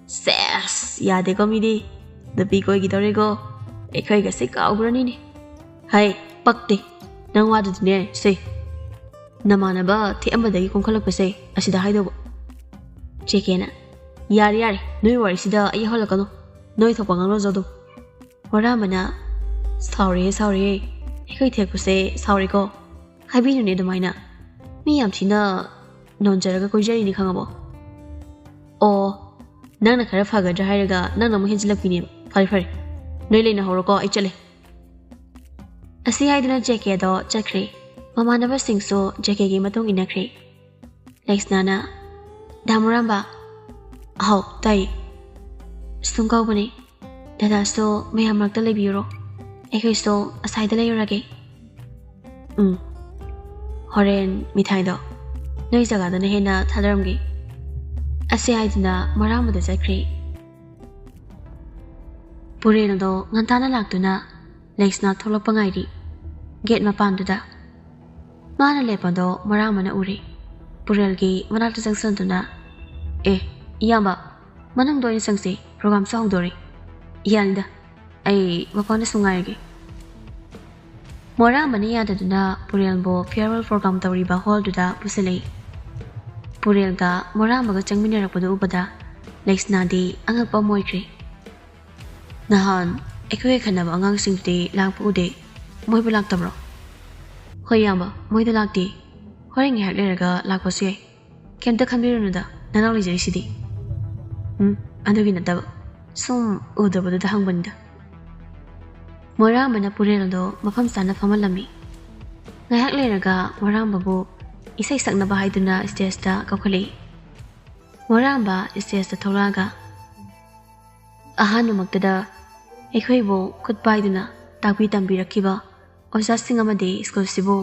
ꯁꯦꯁ, ꯌꯥꯗꯦꯀꯣ ꯃꯤꯗꯤ꯫ ꯅꯨꯄꯤ ꯀꯣꯏꯈꯤꯗꯧꯔꯦꯀꯣ꯫ ꯑꯩꯈꯣꯏꯒꯁꯦ ꯀꯥꯎꯈ꯭ꯔꯅꯤꯅꯦ꯫ ꯍꯥꯏ, ꯄꯛꯇꯦ꯫ ꯅꯪ ꯋꯥꯗꯨꯗꯤꯅꯦ, ꯁꯦ꯫ ꯅꯃꯥꯟꯅꯕ ꯊꯦꯛꯑꯝꯕꯗꯒꯤ ꯀꯣꯟꯈꯠꯂꯛꯄꯁꯦ ꯑꯁꯤꯗ ꯍꯥꯏꯗꯧꯕ꯫ ꯖꯦꯀꯦꯅ, ꯌꯥꯔꯦ, ꯌꯥꯔꯦ, ꯅꯣꯏ ꯋꯥꯔꯤꯁꯤꯗ ꯑꯩ ꯌꯥꯎꯍꯜꯂꯛꯀꯅꯨ꯫ ꯅꯣꯏ ꯊꯣꯛꯄ ꯉꯥꯡꯅꯖꯧ ꯑꯗꯨꯝ꯫ ꯃꯣꯔꯥꯝꯕꯅ, ꯁꯥꯎꯔꯦꯍꯦ, ꯁꯥꯎꯔꯦꯍꯦ꯫ ꯑꯩꯈꯣꯏ ꯊꯦꯛꯄꯁꯦ ꯁꯥꯎꯔꯦꯀꯣ꯫ ꯍꯥꯏꯕꯤꯅꯨꯅꯦ ꯑꯗꯨꯃꯥꯏꯅ꯫ ꯃꯤ ꯌꯥꯝ ꯊꯤꯅ ꯅꯣꯟꯖꯔꯒ ꯀꯣꯏꯖꯔꯤꯅꯤ ꯈꯪꯉꯕꯣ? ꯑꯣ, ꯅꯪꯅ ꯈꯔ ꯐꯒꯗ꯭ꯔꯥ ꯍꯥꯏꯔꯒ ꯅꯪꯅ ꯑꯃꯨꯛ ꯍꯦꯟꯖꯤꯜꯂꯛꯄꯤꯅꯦꯕ꯫ ꯐꯔꯦ, ꯐꯔꯦ꯫ ꯅꯣꯏ ꯂꯩꯅꯍꯧꯔꯣꯀꯣ, ꯑꯩ ꯆꯠꯂꯦ꯫ ꯑꯁꯤ ꯍꯥꯏꯗꯨꯅ ꯖꯦꯀꯦꯗꯣ ꯆꯠꯈ꯭ꯔꯦ꯫ ꯃꯃꯥꯟꯅꯕꯁꯤꯡꯁꯨ ꯖꯦꯀꯦꯒꯤ ꯃꯇꯨꯡ ꯏꯟꯅꯈ꯭ꯔꯦ꯫ ꯂꯩꯁꯅꯥꯅ, ꯗꯥ ꯃꯣꯔꯥꯝꯕ꯫ ꯑꯍꯥꯎ, ꯇꯥꯏ꯫ ꯁꯨꯝ ꯀꯧꯕꯅꯦ꯫ ꯗꯗꯥꯁꯨ ꯃꯌꯥꯝ ꯃꯔꯛꯇ ꯂꯩꯕꯤꯌꯨꯔꯣ? ꯑꯩꯈꯣꯏꯁꯨ ꯑꯁꯥꯏꯗ ꯂꯩꯔꯨꯔꯒꯦ꯫ ꯎꯝ꯫ ꯍꯣꯔꯦꯟ ꯃꯤꯊꯥꯏꯗꯣ ꯅꯣꯏ ꯖꯒꯥꯗꯅ ꯍꯦꯟꯅ ꯊꯥꯗꯔꯝꯒꯦ꯫ ꯑꯁꯤ ꯍꯥꯏꯗꯨꯅ ꯃꯣꯔꯥꯝꯕꯗ ꯆꯠꯈ꯭ꯔꯦ꯫ ꯄꯨꯔꯦꯜꯗꯣ ꯉꯟꯇꯥꯅ ꯂꯥꯛꯇꯨꯅ ꯂꯩꯁꯅꯥ ꯊꯣꯛꯂꯛꯄ ꯉꯥꯏꯔꯤ꯫ ꯒꯦꯠ ꯃꯄꯥꯟꯗꯨꯗ ꯃꯥꯅ ꯂꯦꯞꯄꯗꯣ ꯃꯣꯔꯥꯝꯕꯅ ꯎꯔꯦ꯫ ꯄꯨꯔꯦꯜꯒꯤ ꯃꯅꯥꯛꯇ ꯆꯪꯁꯤꯟꯗꯨꯅ, "ꯑꯦ, ꯏꯌꯥꯝꯕ, ꯃꯅꯨꯡꯗ ꯑꯣꯏꯅ ꯆꯪꯁꯤ, ꯄ꯭ꯔꯣꯒ꯭ꯔꯥꯝꯁꯨ ꯍꯧꯗꯣꯔꯦ꯫" "ꯌꯥꯅꯤꯗ, ꯑꯩ ꯃꯄꯥꯟꯗꯁꯨ ꯉꯥꯏꯔꯒꯦ꯫ ꯃꯣꯔꯥꯝꯕꯅ ꯌꯥꯗꯗꯨꯅ ꯄꯨꯔꯦꯜꯕꯨ farewell program ꯇꯧꯔꯤꯕ ꯍꯣꯜꯗꯨꯗ ꯄꯨꯁꯤꯜꯂꯛꯏ꯫ ꯄꯨꯔꯦꯜꯒ ꯃꯣꯔꯥꯝꯕꯒ ꯆꯪꯃꯤꯟꯅꯔꯛꯄꯗꯨ ꯎꯕꯗ ꯂꯩꯁꯅꯥꯗꯤ ꯑꯉꯛꯄ ꯑꯃ ꯑꯣꯏꯈ꯭ꯔꯦ꯫ "ꯅꯍꯥꯟ ꯑꯩꯈꯣꯏꯒ ꯈꯟꯅꯕ ꯑꯉꯥꯡꯁꯤꯡꯗꯨꯗꯤ ꯂꯥꯛꯄ ꯎꯗꯦ꯫ ꯃꯣꯏꯕꯨ ꯂꯥꯛꯇꯕ꯭ꯔꯣ?" "ꯍꯣꯏ, ꯏꯌꯥꯝꯕ, ꯃꯣꯏꯗꯣ ꯂꯥꯛꯇꯦ꯫ ꯍꯣꯔꯦꯟ ꯉꯥꯏꯍꯥꯛ ꯂꯩꯔꯒ ꯂꯥꯛꯄꯁꯨ ꯌꯥꯏ꯫ ꯀꯩꯝꯇ ꯈꯟꯕꯤꯔꯨꯅꯨꯗ, ꯅꯅꯥꯎ ꯂꯩꯖꯔꯤꯁꯤꯗꯤ꯫" "ꯎꯝ, ꯑꯗꯨꯒꯤ ꯅꯠꯇꯕ, ꯁꯨꯝ ꯎꯗꯕꯗꯨꯗ ꯍꯪꯕꯅꯤꯗ꯫" ꯃꯣꯏꯔꯥꯝꯕꯅ ꯄꯨꯔꯦꯜꯗꯣ ꯃꯐꯝ ꯆꯥꯅ ꯐꯝꯍꯜꯂꯝꯃꯤ꯫ ꯉꯥꯏꯍꯥꯛ ꯂꯩꯔꯒ ꯃꯣꯏꯔꯥꯝꯕꯕꯨ ꯏꯁꯩ ꯁꯛꯅꯕ ꯍꯥꯏꯗꯨꯅ ꯁ꯭ꯇꯦꯖꯇ ꯀꯧꯈꯠꯂꯛꯏ꯫ ꯃꯣꯏꯔꯥꯝꯕ ꯁ꯭ꯇꯦꯖꯇ ꯊꯣꯛꯂꯛꯑꯒ ꯑꯍꯥꯟꯕꯃꯛꯇꯗ ꯑꯩꯈꯣꯏꯕꯨ ꯈꯨꯠ ꯄꯥꯏꯗꯨꯅ ꯇꯥꯛꯄꯤ ꯇꯝꯕꯤꯔꯛꯈꯤꯕ ꯑꯣꯖꯥꯁꯤꯡ ꯑꯃꯗꯤ ꯁ꯭ꯀꯨꯜꯁꯤꯕꯨ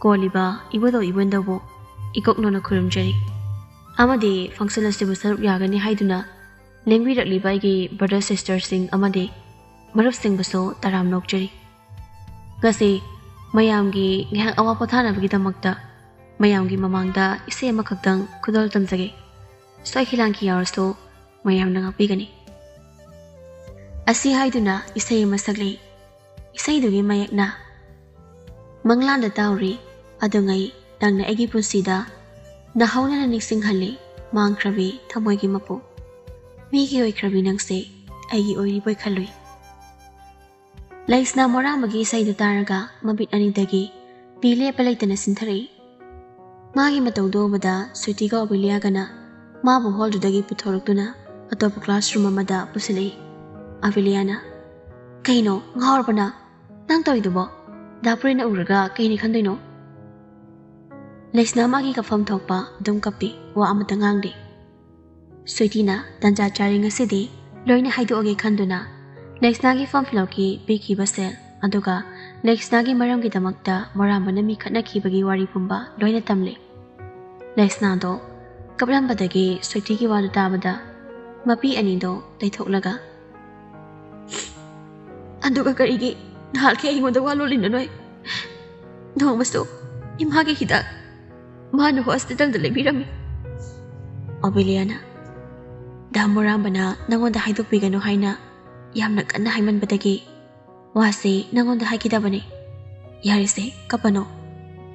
ꯀꯣꯜꯂꯤꯕ ꯏꯕꯨꯙꯧ ꯏꯕꯦꯟꯗꯧꯕꯨ ꯏꯀꯣꯛꯅꯅ ꯈꯨꯔꯨꯝꯖꯔꯤ꯫ ꯑꯃꯗꯤ ꯐꯪꯁꯟ ꯑꯁꯤꯕꯨ ꯁꯔꯨꯛ ꯌꯥꯒꯅꯤ ꯍꯥꯏꯗꯨꯅ ꯂꯦꯡꯕꯤꯔꯛꯂꯤꯕ ꯑꯩꯒꯤ ꯕ꯭ꯔꯗꯔ ꯁꯤꯁꯇꯔꯁꯤꯡ ꯑꯃꯗꯤ ꯃꯔꯨꯞꯁꯤꯡꯕꯨꯁꯨ ꯇꯔꯥꯝꯅ ꯑꯣꯛꯆꯔꯤ꯫ ꯉꯁꯤ ꯃꯌꯥꯝꯒꯤ ꯉꯥꯏꯍꯥꯛ ꯑꯋꯥ ꯄꯣꯊꯥꯅꯕꯒꯤꯗꯃꯛꯇ ꯃꯌꯥꯝꯒꯤ ꯃꯃꯥꯡꯗ ꯏꯁꯩ ꯑꯃꯈꯛꯇꯪ ꯈꯨꯗꯣꯜ ꯇꯝꯖꯒꯦ꯫ ꯁꯣꯏꯈꯤ ꯂꯥꯟꯈꯤ ꯌꯥꯎꯔꯁꯨ ꯃꯌꯥꯝꯅ ꯉꯥꯛꯄꯤꯒꯅꯤ꯫ ꯑꯁꯤ ꯍꯥꯏꯗꯨꯅ ꯏꯁꯩ ꯑꯃ ꯁꯛꯂꯤ꯫ ꯏꯁꯩꯗꯨꯒꯤ ꯃꯌꯦꯛꯅ: "ꯃꯪꯂꯥꯟꯗ ꯇꯥꯎꯔꯤ ꯑꯗꯨꯉꯩ ꯅꯪꯅ ꯑꯩꯒꯤ ꯄꯨꯟꯁꯤꯗ, ꯅꯍꯧꯅꯅ ꯅꯤꯡꯁꯤꯡꯍꯜꯂꯤ ꯃꯥꯡꯈ꯭ꯔꯕꯤ ꯊꯃꯣꯏꯒꯤ ꯃꯄꯨ꯫ ꯃꯤꯒꯤ ꯑꯣꯏꯈ꯭ꯔꯕꯤ ꯅꯪꯁꯦ ꯑꯩꯒꯤ ꯑꯣꯏꯔꯤꯕꯣꯏ ꯈꯜꯂꯨꯏ꯫" ꯂꯩꯁꯅꯥ ꯃꯣꯔꯥꯝꯕꯒꯤ ꯏꯁꯩꯗꯨ ꯇꯥꯔꯒ ꯃꯃꯤꯠ ꯑꯅꯤꯗꯒꯤ ꯄꯤ ꯂꯦꯞꯄ ꯂꯩꯇꯅ ꯁꯤꯟꯊꯔꯛꯏ꯫ ꯃꯥꯒꯤ ꯃꯇꯧꯗꯨ ꯎꯕꯗ ꯁ꯭ꯋꯤꯇꯤꯒ ꯑꯣꯕꯦꯂꯤꯌꯥꯒꯅ ꯃꯥꯕꯨ ꯍꯣꯜꯗꯨꯗꯒꯤ ꯄꯨꯊꯣꯔꯛꯇꯨꯅ ꯑꯇꯣꯞꯄ ꯀ꯭ꯂꯥꯁꯔꯨꯝ ꯑꯃꯗ ꯄꯨꯁꯤꯜꯂꯛꯏ꯫ ꯑꯣꯕꯦꯂꯤꯌꯥꯅ, "ꯀꯩꯅꯣ, ꯉꯥꯎꯔꯕ ꯅꯪ? ꯅꯪ ꯇꯧꯔꯤꯗꯨꯕꯣ? ꯗꯥ ꯄꯨꯔꯦꯟꯅ ꯎꯔꯒ ꯀꯩꯅꯤ ꯈꯟꯗꯣꯏꯅꯣ?" ꯂꯩꯁꯅꯥ ꯃꯥꯒꯤ ꯀꯞꯐꯝ ꯊꯣꯛꯄ ꯑꯗꯨꯝ ꯀꯞꯄꯤ, ꯋꯥ ꯑꯃꯇ ꯉꯥꯡꯗꯦ꯫ ꯁ꯭ꯋꯤꯇꯤꯅ ꯇꯟꯖꯥ ꯆꯥꯔꯤ ꯉꯁꯤꯗꯤ ꯂꯣꯏꯅ ꯍꯥꯏꯗꯣꯛꯑꯒꯦ ꯈꯟꯗꯨꯅ ꯂꯩꯁꯅꯥꯒꯤ ꯐꯣꯔꯝ ꯐꯤꯜ ꯑꯞꯀꯤ ꯄꯤꯈꯤꯕ ꯁꯦꯜ, ꯑꯗꯨꯒ ꯂꯩꯁꯅꯥꯒꯤ ꯃꯔꯝꯒꯤꯗꯃꯛꯇ ꯃꯣꯔꯥꯝꯕꯅ ꯃꯤ ꯈꯠꯅꯈꯤꯕꯒꯤ ꯋꯥꯔꯤ ꯄꯨꯝꯕ ꯂꯣꯏꯅ ꯇꯝꯂꯦ꯫ ꯂꯩꯁꯅꯥꯗꯣ ꯀꯞꯂꯝꯕꯗꯒꯤ ꯁ꯭ꯋꯤꯇꯤꯒꯤ ꯋꯥꯗꯨ ꯇꯥꯕꯗ ꯃꯄꯤ ꯑꯅꯤꯗꯣ ꯇꯩꯊꯣꯛꯂꯒ, "ꯑꯗꯨꯒ ꯀꯔꯤꯒꯤ ꯅꯍꯥꯟꯈꯩ ꯑꯩꯉꯣꯟꯗ ꯋꯥ ꯂꯣꯜꯂꯤꯅꯣ ꯅꯣꯏ? ꯅꯣꯡꯃꯁꯨ ꯏꯃꯥꯒꯤ ꯍꯤꯗꯥꯛ ꯃꯥꯅ ꯍꯣꯁꯄꯤꯇꯥꯜꯗ ꯂꯩꯕꯤꯔꯝꯃꯤ꯫" ꯑꯣꯕꯦꯂꯤꯌꯥꯅ, "ꯗꯥ ꯃꯣꯔꯥꯝꯕꯅ ꯅꯪꯉꯣꯟꯗ ꯍꯥꯏꯗꯣꯛꯄꯤꯒꯅꯨ ꯍꯥꯏꯅ ꯌꯥꯝꯅ ꯀꯟꯅ ꯍꯥꯏꯃꯟꯕꯗꯒꯤ ꯋꯥꯁꯤ ꯅꯪꯉꯣꯟꯗ ꯍꯥꯏꯈꯤꯗꯕꯅꯤ꯫ ꯌꯥꯔꯦꯁꯦ, ꯀꯞꯄꯅꯣ꯫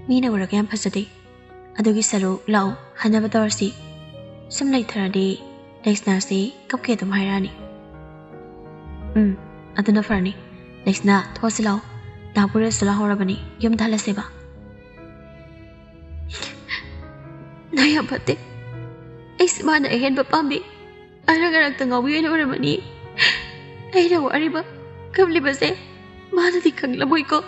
ꯃꯤꯅ ꯎꯔꯒ ꯌꯥꯝ ꯐꯖꯗꯦ꯫ ꯑꯗꯨꯒꯤ ꯁꯔꯨꯛ ꯂꯥꯛꯑꯣ, ꯍꯟꯅꯕ ꯇꯧꯔꯁꯤ꯫ ꯁꯨꯝ ꯂꯩꯊꯔꯗꯤ ꯂꯩꯁꯅꯥꯁꯤ ꯀꯞꯀꯦ ꯑꯗꯨꯝ ꯍꯥꯏꯔꯛꯑꯅꯤ꯫ ꯎꯝ, ꯑꯗꯨꯅ ꯐꯔꯅꯤ꯫ ꯂꯩꯁꯅꯥ, ꯊꯣꯛꯑꯁꯤ ꯂꯥꯛꯑꯣ꯫ ꯗꯥ ꯄꯨꯔꯦꯜꯁꯨ ꯂꯥꯛꯍꯧꯔꯕꯅꯤ, ꯌꯨꯝꯗ ꯍꯜꯂꯁꯦꯕ꯫ ꯅꯪ ꯌꯥꯝ ꯐꯠꯇꯦ꯫ ꯑꯩꯁꯦ ꯃꯥꯅ ꯑꯍꯦꯟꯕ ꯄꯥꯝꯃꯤ꯫ ꯑꯔꯛ ꯑꯔꯛꯇ ꯉꯥꯎꯕꯤ ꯑꯣꯏꯅ ꯎꯔꯝꯃꯅꯤ꯫ ꯑꯩꯅ ꯋꯥꯔꯤꯕ ꯀꯞꯂꯤꯕꯁꯦ ꯃꯥꯅꯗꯤ ꯈꯪꯂꯝꯃꯣꯏꯀꯣ꯫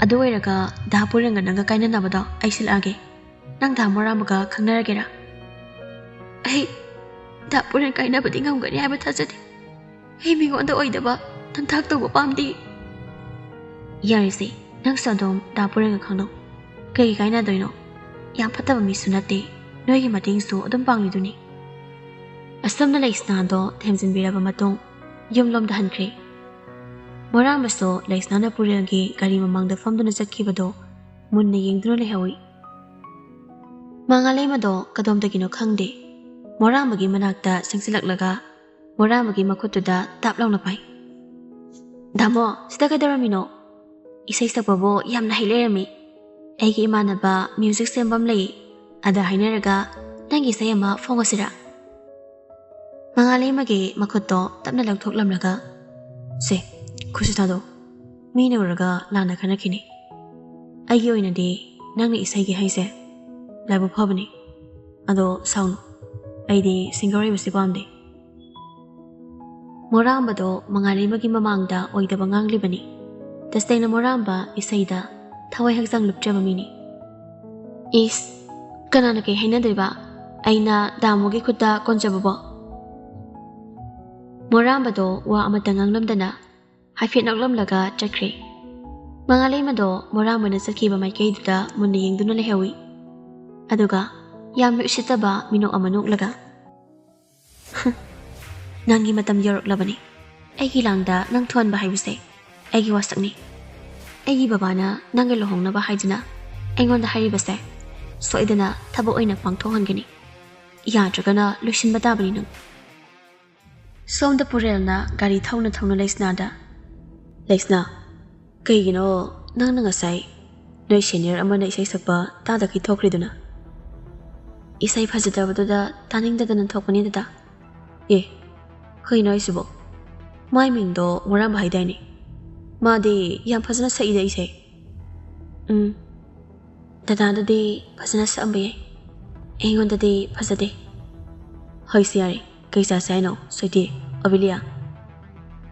ꯑꯗꯨ ꯑꯣꯏꯔꯒ ꯗꯥ ꯄꯨꯔꯦꯜꯒ ꯅꯪꯒ ꯀꯥꯏꯅꯅꯕꯗꯣ ꯑꯩ ꯁꯤꯜꯂꯛꯑꯒꯦ꯫ ꯅꯪ ꯗꯥ ꯃꯣꯔꯥꯝꯕꯒ ꯈꯪꯅꯔꯒꯦꯔꯥ? ꯑꯩ ꯗꯥ ꯄꯨꯔꯦꯜ ꯀꯥꯏꯅꯕꯗꯤ ꯉꯝꯒꯅꯤ ꯍꯥꯏꯕ ꯊꯥꯖꯗꯦ꯫ ꯑꯩ ꯃꯤꯉꯣꯟꯗ ꯑꯣꯏꯗꯕ ꯅꯝꯊꯥꯛ ꯇꯧꯕ ꯄꯥꯝꯗꯦ꯫ ꯌꯥꯔꯦꯁꯦ, ꯅꯪꯁꯨ ꯑꯗꯨꯝ ꯗꯥ ꯄꯨꯔꯦꯜꯒ ꯈꯪꯅꯧ꯫ ꯀꯩꯒꯤ ꯀꯥꯏꯅꯗꯣꯏꯅꯣ? ꯌꯥꯝ ꯐꯠꯇꯕ ꯃꯤꯁꯨ ꯅꯠꯇꯦ, ꯅꯣꯏꯒꯤ ꯃꯇꯦꯡꯁꯨ ꯑꯗꯨꯝ ꯄꯥꯡꯂꯤꯗꯨꯅꯤ꯫ ꯑꯁꯨꯝꯅ ꯂꯩꯁꯅꯥꯗꯣ ꯊꯦꯝꯖꯤꯟꯕꯤꯔꯕ ꯃꯇꯨꯡ ꯌꯨꯝꯂꯣꯝꯗ ꯍꯟꯈ꯭ꯔꯦ꯫ ꯃꯣꯔꯥꯝꯕꯁꯨ ꯂꯩꯁꯅꯥꯅ ꯄꯨꯔꯦꯜꯒꯤ ꯒꯥꯔꯤ ꯃꯃꯥꯡꯗ ꯐꯝꯗꯨꯅ ꯆꯠꯈꯤꯕꯗꯣ ꯃꯨꯟꯅ ꯌꯦꯡꯗꯨꯅ ꯂꯩꯍꯧꯏ꯫ ꯃꯉꯥꯂꯩꯃꯗꯣ ꯀꯗꯣꯝꯗꯒꯤꯅꯣ ꯈꯪꯗꯦ, ꯃꯣꯔꯥꯝꯕꯒꯤ ꯃꯅꯥꯛꯇ ꯆꯪꯁꯤꯜꯂꯛꯂꯒ ꯃꯣꯔꯥꯝꯕꯒꯤ ꯃꯈꯨꯠꯇꯨꯗ ꯇꯥꯞ ꯂꯥꯎꯅ ꯄꯥꯏ꯫ "ꯗꯥꯃꯣ, ꯁꯤꯗ ꯀꯩꯗꯧꯔꯝꯃꯤꯅꯣ? ꯏꯁꯩ ꯁꯛꯄꯕꯨ ꯌꯥꯝꯅ ꯍꯩ ꯂꯩꯔꯝꯃꯤ꯫ ꯑꯩꯒꯤ ꯏꯃꯥꯟꯅꯕ ꯃ꯭ꯌꯨꯖꯤꯛ ꯁꯦꯝꯕ ꯑꯃ ꯂꯩ, ꯑꯗ ꯍꯥꯏꯅꯔꯒ ꯅꯪꯒꯤ ꯏꯁꯩ ꯑꯃ ꯐꯣꯡꯉꯁꯤꯔꯥ?" ꯃꯉꯥꯂꯩꯃꯒꯤ ꯃꯈꯨꯠꯇꯣ ꯇꯞꯅ ꯂꯧꯊꯣꯛꯂꯝꯂꯒ, "ꯁꯦ, ꯈꯨꯠꯁꯤ ꯊꯥꯗꯣꯛ꯫ ꯃꯤꯅ ꯎꯔꯒ ꯂꯥꯟꯅ ꯈꯟꯅꯈꯤꯅꯤ꯫ ꯑꯩꯒꯤ ꯑꯣꯏꯅꯗꯤ ꯅꯪꯅ ꯏꯁꯩꯒꯤ ꯍꯩꯁꯦ ꯂꯥꯏꯕꯛ ꯐꯕꯅꯤ꯫ ꯑꯗꯣ ꯁꯥꯎꯅꯨ, ꯑꯩꯗꯤ ꯁꯤꯡꯒꯔ ꯑꯣꯏꯕꯁꯤ ꯄꯥꯝꯗꯦ꯫" ꯃꯣꯔꯥꯝꯕꯗꯣ ꯃꯉꯥꯂꯩꯃꯒꯤ ꯃꯃꯥꯡꯗ ꯑꯣꯏꯗꯕ ꯉꯥꯡꯂꯤꯕꯅꯤ꯫ ꯇꯁꯦꯡꯅ ꯃꯣꯔꯥꯝꯕ ꯏꯁꯩꯗ ꯊꯋꯥꯏ ꯍꯛꯆꯥꯡ ꯂꯨꯞꯆꯕ ꯃꯤꯅꯤ꯫ "ꯏꯁ, ꯀꯅꯥꯅ ꯀꯩ ꯍꯥꯏꯅꯗꯣꯏꯕ? ꯑꯩꯅ ꯗꯥꯃꯣꯒꯤ ꯈꯨꯠꯇ ꯀꯣꯟꯖꯕꯕꯣ?" ꯃꯣꯔꯥꯝꯕꯗꯣ ꯋꯥ ꯑꯃꯠꯇ ꯉꯥꯡꯂꯝꯗꯅ ꯍꯥꯏꯐꯦꯠ ꯅꯣꯛꯂꯝꯂꯒ ꯆꯠꯈ꯭ꯔꯦ꯫ ꯃꯉꯥꯂꯩꯃꯗꯣ ꯃꯣꯔꯥꯝꯕꯅ ꯆꯠꯈꯤꯕ ꯃꯥꯏꯀꯩꯗꯨꯗ ꯃꯨꯟꯅ ꯌꯦꯡꯗꯨꯅ ꯂꯩꯍꯧꯏ꯫ ꯑꯗꯨꯒ ꯌꯥꯝꯅ ꯎꯁꯤꯠꯇꯕ ꯃꯤꯅꯣꯛ ꯑꯃ ꯅꯣꯛꯂꯒ, "ꯍꯝ, ꯅꯪꯒꯤ ꯃꯇꯝ ꯌꯧꯔꯛꯂꯕꯅꯤ꯫ ꯑꯩꯒꯤ ꯂꯥꯡꯗ ꯅꯪ ꯊꯣꯟꯕ ꯍꯥꯏꯕꯁꯦ ꯑꯩꯒꯤ ꯋꯥꯁꯛꯅꯤ꯫ ꯑꯩꯒꯤ ꯕꯕꯥꯅ ꯅꯪꯒ ꯂꯨꯍꯣꯡꯅꯕ ꯍꯥꯏꯗꯨꯅ ꯑꯩꯉꯣꯟꯗ ꯍꯥꯏꯔꯤꯕꯁꯦ ꯁꯣꯏꯗꯅ ꯊꯕꯛ ꯑꯣꯏꯅ ꯄꯥꯡꯊꯣꯛꯍꯟꯒꯅꯤ꯫ ꯌꯥꯗ꯭ꯔꯒꯅ ꯂꯣꯏꯁꯤꯟꯕ ꯇꯥꯕꯅꯤ ꯅꯪ꯫" ꯁꯣꯝꯗ ꯄꯨꯔꯦꯜꯅ ꯒꯥꯔꯤ ꯊꯧꯅ ꯊꯧꯅ ꯂꯩꯁꯅꯥꯗ, "ꯂꯩꯁꯅꯥ, ꯀꯩꯒꯤꯅꯣ ꯅꯪꯅ ꯉꯁꯥꯏ ꯅꯣꯏ ꯁꯦꯅꯤꯌꯔ ꯑꯃꯅ ꯏꯁꯩ ꯁꯛꯄ ꯇꯥꯗꯈꯩ ꯊꯣꯛꯈ꯭ꯔꯤꯗꯨꯅ? ꯏꯁꯩ ꯐꯖꯗꯕꯗꯨꯗ ꯇꯥꯅꯤꯡꯗꯗꯅ ꯊꯣꯛꯄꯅꯤ ꯗꯗꯥ꯫ ꯑꯦ, ꯀꯩꯅꯣ ꯍꯥꯏꯁꯤꯕꯣ? ꯃꯥꯏ ꯃꯤꯡꯗꯣ ꯃꯣꯔꯥꯝꯕ ꯍꯥꯏꯗꯥꯏꯅꯦ? ꯃꯥꯗꯤ ꯌꯥꯝ ꯐꯖꯅ ꯁꯛꯏꯗ ꯏꯁꯩ꯫" "ꯎꯝ, ꯗꯗꯥꯗꯗꯤ ꯐꯖꯅ ꯁꯛꯑꯝꯕ ꯌꯥꯏ, ꯑꯩꯉꯣꯟꯗꯗꯤ ꯐꯖꯗꯦ꯫" "ꯍꯣꯏꯁꯦ ꯌꯥꯔꯦ, ꯀꯩ ꯆꯥꯁꯦ ꯍꯥꯏꯅꯣ ꯁ꯭ꯋꯤꯇꯤ, ꯑꯣꯕꯤꯂꯤꯌꯥ?"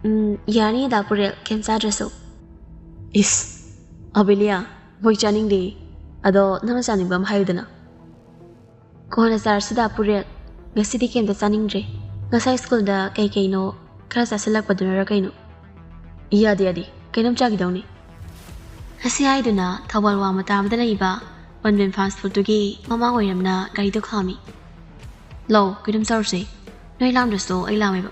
"ꯎꯝ, ꯌꯥꯅꯤ ꯗꯥ ꯄꯨꯔꯦꯜ, ꯀꯩꯝ ꯆꯥꯗ꯭ꯔꯁꯨ꯫" "ꯏꯁ, ꯑꯣꯕꯤꯂꯤꯌꯥ, ꯃꯣꯏ ꯆꯥꯅꯤꯡꯗꯦ꯫ ꯑꯗꯣ ꯅꯪꯅ ꯆꯥꯅꯤꯡꯕ ꯑꯃ ꯍꯥꯏꯌꯨꯗꯅ꯫" "ꯀꯣꯟꯅ ꯆꯥꯔꯁꯤ ꯗꯥ ꯄꯨꯔꯦꯜ, ꯉꯁꯤꯗꯤ ꯀꯩꯝꯇ ꯆꯥꯅꯤꯡꯗ꯭ꯔꯦ꯫ ꯉꯁꯥꯏ ꯁ꯭ꯀꯨꯜꯗ ꯀꯩ ꯀꯩꯅꯣ ꯈꯔ ꯆꯥꯁꯤꯜꯂꯛꯄꯗꯨꯅꯔ ꯀꯩꯅꯣ꯫" "ꯌꯥꯗꯦ, ꯌꯥꯗꯦ, ꯀꯩꯅꯣꯝ ꯆꯥꯈꯤꯗꯧꯅꯤ꯫" ꯑꯁꯤ ꯍꯥꯏꯗꯨꯅ ꯊꯧꯕꯥꯜ ꯋꯥꯡꯃ ꯇꯥꯕꯗ ꯂꯩꯕ ꯄꯟꯕꯦꯟ ꯐꯥꯁ ꯐꯨꯗꯇꯨꯒꯤ ꯃꯃꯥꯡ ꯑꯣꯏꯔꯝꯅ ꯒꯥꯔꯤꯗꯨ ꯈꯥꯝꯃꯤ꯫ "ꯂꯧ, ꯀꯩꯅꯣꯝ ꯆꯥꯔꯨꯁꯦ꯫ ꯅꯣꯏ ꯂꯥꯝꯗ꯭ꯔꯁꯨ ꯑꯩ ꯂꯥꯝꯃꯦꯕ꯫"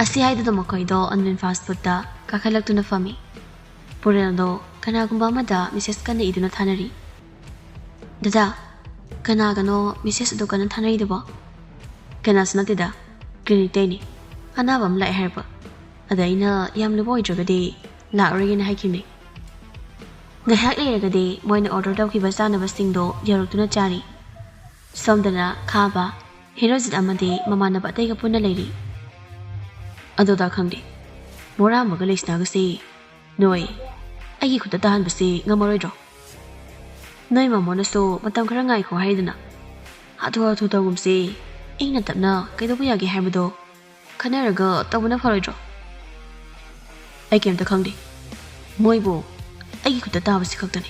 ꯑꯁꯤ ꯍꯥꯏꯗꯨꯅ ꯃꯈꯣꯏꯗꯣ ꯄꯟꯕꯦꯟ ꯐꯥꯁ ꯐꯨꯗꯇ ꯀꯥꯈꯠꯂꯛꯇꯨꯅ ꯐꯝꯃꯤ꯫ ꯄꯨꯔꯦꯜꯗꯣ ꯀꯅꯥꯒꯨꯝꯕ ꯑꯃꯗ ꯃꯦꯁꯦꯖ ꯀꯟꯅ ꯏꯗꯨꯅ ꯊꯥꯅꯔꯤ꯫ "ꯗꯗꯥ, ꯀꯅꯥꯒꯅꯣ ꯃꯦꯁꯦꯖ ꯑꯗꯨ ꯀꯟꯅ ꯊꯥꯅꯔꯤꯗꯨꯕꯣ?" "ꯀꯅꯥꯁꯨ ꯅꯠꯇꯦꯗ, ꯀ꯭ꯂꯤꯅꯤꯛꯇꯩꯅꯤ꯫ ꯑꯅꯥꯕ ꯑꯃ ꯂꯥꯛꯑꯦ ꯍꯥꯏꯔꯛꯄ꯫ ꯑꯗ ꯑꯩꯅ ꯌꯥꯝ ꯂꯨꯕ ꯑꯣꯏꯗ꯭ꯔꯒꯗꯤ ꯂꯥꯛꯑꯔꯣꯏꯒꯦꯅ ꯍꯥꯏꯈꯤꯕꯅꯤ꯫" ꯉꯥꯏꯍꯥꯛ ꯂꯩꯔꯒꯗꯤ ꯃꯣꯏꯅ ꯑꯣꯔꯗꯔ ꯇꯧꯈꯤꯕ ꯆꯥꯅꯕꯁꯤꯡꯗꯣ ꯌꯧꯔꯛꯇꯨꯅ ꯆꯥꯔꯤ꯫ ꯁꯣꯝꯗꯅ ꯈꯥꯕ, ꯍꯦꯔꯣꯖꯤꯠ ꯑꯃꯗꯤ ꯃꯃꯥꯟꯅꯕ ꯑꯇꯩꯒ ꯄꯨꯟꯅ ꯂꯩꯔꯤ꯫ "ꯑꯗꯨꯗ ꯈꯪꯗꯦ, ꯃꯣꯔꯥꯝꯕꯒ ꯂꯩꯁꯅꯥꯒꯁꯤ ꯅꯣꯏ ꯑꯩꯒꯤ ꯈꯨꯠꯇ ꯇꯥꯍꯟꯕꯁꯤ ꯉꯝꯃꯔꯣꯏꯗ꯭ꯔꯣ? ꯅꯣꯏ ꯃꯃꯣꯅꯁꯨ ꯃꯇꯝ ꯈꯔ ꯉꯥꯏꯈꯣ ꯍꯥꯏꯗꯅ꯫ ꯍꯥꯊꯨ ꯍꯥꯊꯨ ꯇꯧꯒꯨꯝꯁꯤ, ꯏꯪꯅ ꯇꯞꯅ ꯀꯩꯗꯧꯕ ꯌꯥꯒꯦ ꯍꯥꯏꯕꯗꯣ ꯈꯟꯅꯔꯒ ꯇꯧꯕꯅ ꯐꯔꯣꯏꯗ꯭ꯔꯣ?" "ꯑꯩ ꯀꯩꯝꯇ ꯈꯪꯗꯦ꯫ ꯃꯣꯏꯕꯨ ꯑꯩꯒꯤ ꯈꯨꯠꯇ ꯇꯥꯕꯁꯤ ꯈꯛꯇꯅꯤ꯫"